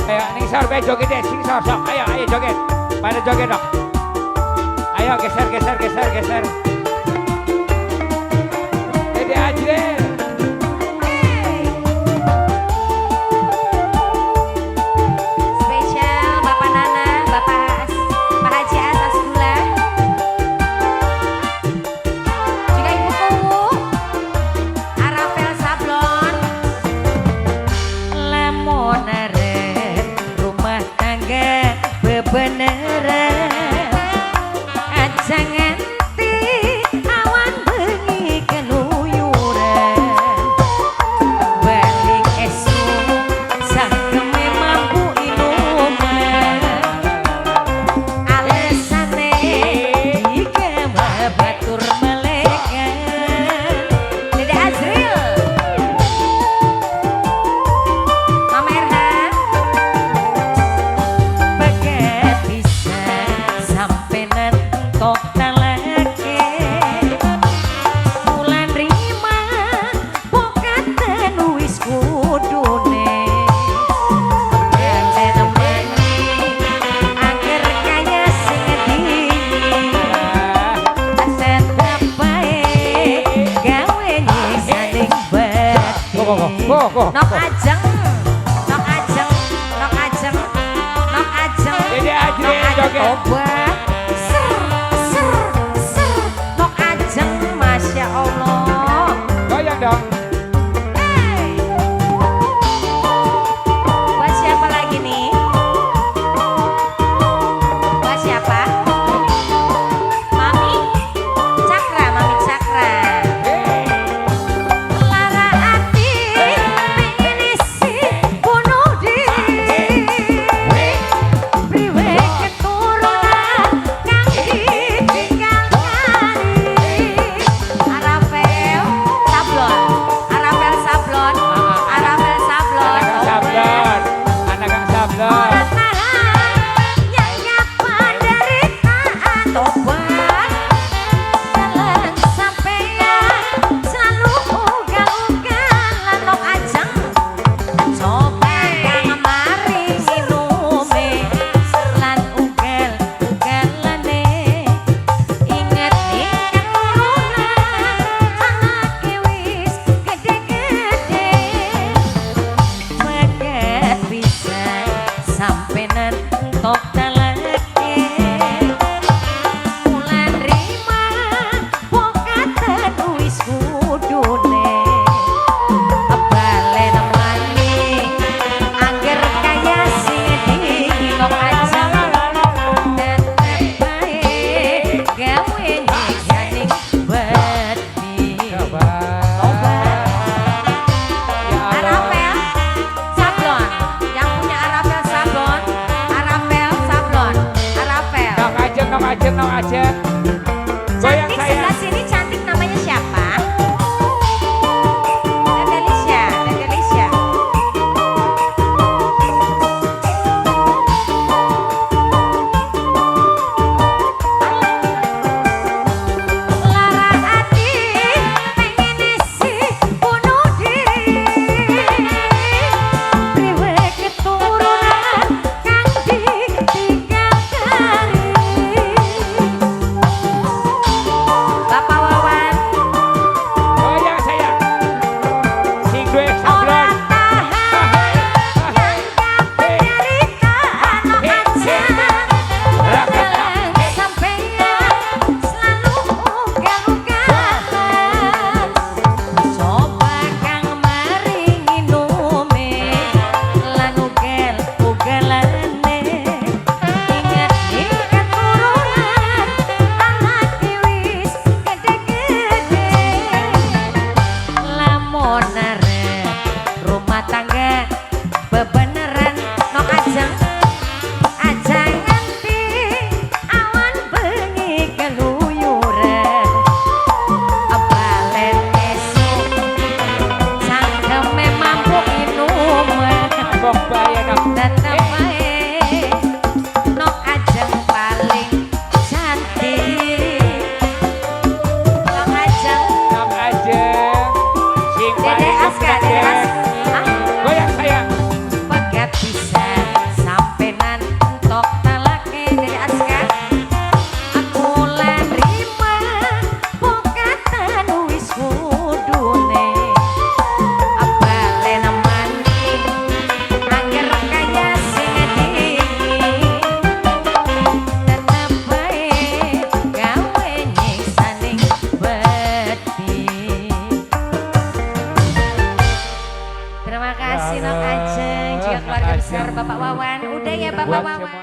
Ayo ning sor bae joget deh, sing sor sok. Ayo, ayo joget. Pada joget dong. Ayo geser, geser, geser, geser. Dede Ajril. Spesial Bapak Nana, Bapak Pak Haji Asas Gula. Juga Ibu Kuwu, Arafel Sablon. Lamun arep rumah tangga bebeneran, aja nganti awan bengi keluyuran. Balik esuk cangkeme mambu inuman, alesane digawa batur melekan. Dede Azril, Mama Erha, pegat bisa sampenan tok talake. Bulan rima pokaten wis kudune balen maning angger kaya sing dingin, tetep bae gawe nyiksaning Go, go, go, batin. Go, go. Nok Ajeng, Nok Ajeng, Nok Ajeng, Nok Ajeng, Dede Ajril Nok Ajeng joget. Tobat. Ser, ser, ser, Nok Ajeng, Masya Allah. Goyang dong. Hey. Buat siapa lagi nih? Buat siapa? Mami Cakra, Mami Cakra. Hey. Lara ati pengen isi bunuh diri. Priwe keturunan kang ditinggal kali. Arafel Sablon, Arafel Sablon, Arafel Sablon. Anak Kang Sablon. Anak Kang Sablon. Ora tahan nyanggap penderitaan, tobat. Dalam sampeyan selalu ugal-ugalan. Nok Ajeng, coba kang mari nginume lan ugal-ugalane. Inget ning keturunan anake wis gede-gede. Pegat bisa sampenan entok talake. Bulan rima pokaten wis kudune balen maning angger kaya sing dingin. Nok Ajeng, tetep bae gawe nyiksaning batin. Coba. Tobat. Ya Allah. Arafel Sablon, yang punya Arafel Sablon, Arafel Sablon, Arafel. Nok Ajeng, Nok Ajeng, Nok Ajeng. Goyang Cantik sayang. Sebelah sini cantik namanya siapa? Tete Lisya, Tete Lisya. Lara ati pengen isi bunuh diri. Priwe keturunan kang ditinggal kari. Bapak Wawan. Goyang sayang. Sing duwe Ora sablon. Tahan nyanggap penderitaan. Nok Ajeng, dalam sampeyan selalu ugal-ugalan. Coba kang mari nginume lan ugal-ugalane. Inget ning keturunan anake wis gede-gede. Lamun arep rumah tangga bebeneran, Nok Ajeng, aja nganti awan bengi keluyuran. Balen esuk cangkeme mambu inuman, Bok bae nok. Tetep bae Nok Ajeng paling cantik. Nok Ajeng. Nok Ajeng. Sing Dede paling Aska, Dede geprek. Aska. Goyang sayang. Pegat bisa. Geser Bapak Wawan. Udah ya Bapak Buat Wawan. semua.